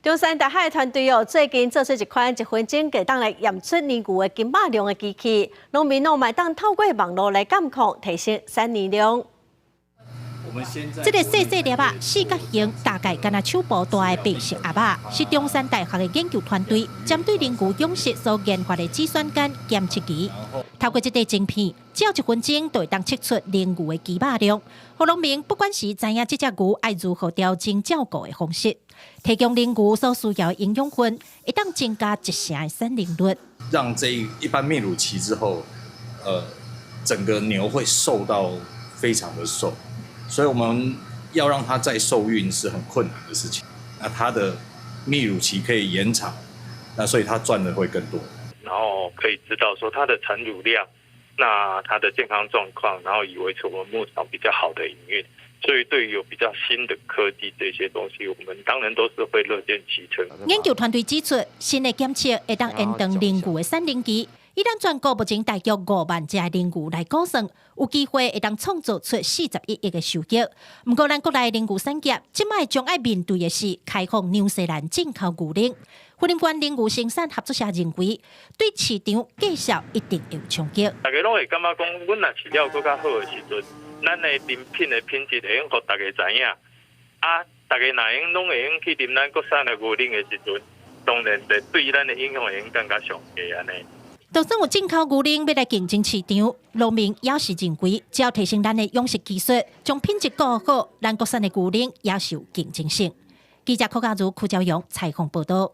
中山大學團隊哦，最近做出一款一分鐘會當來驗出奶牛的筋肉量的機器，農民攏嘛會當透過網路來監控，提升產奶量。這个細細粒仔四角形，大概敢若手部大的白色盒仔，是中山大學的研究團隊針對奶牛養殖所研發的肌酸酐檢測儀。透過這塊晶片，只要一分鐘就會當測出奶牛的肌肉量，予農民不管是知影這隻牛愛如何調整照顧的方式，提供奶牛所需要的營養分，會當增加一成的產奶率。讓這一般泌乳期之後，整個牛會瘦到非常的瘦。所以我們要讓它再受孕是很困難的事情。那它的泌乳期可以延長，那所以它賺的會更多。然後可以知道說它的產乳量，那它的健康狀況，然後以維持我們牧場比較好的營運。所以對於有比較新的科技這些東西，我們當然都是會樂見其成。研究團隊指出，新的檢測會當延長奶牛的產奶期。以咱全國目前大約5萬隻奶牛來估算，有機會會當創造出41億的收益。毋過，咱國內奶牛產業這擺將愛面對的是開放紐西蘭進口牛奶。雲林縣奶牛生產合作社認為，對市場價數一定會有衝擊。大家攏會感覺講，阮若飼料閣較好的時陣，咱的奶品的品質會用予大家知影。啊，大家若用攏會用去啉咱國產的牛奶的時陣，當然就對咱的影響會用更加上低按呢。就算有進口牛奶欲來競爭市場，農民也是認為，只要提升咱的養殖技術，將品質顧好，咱國產的牛奶也是有競爭性。記者柯家如、柯朝陽採訪報道。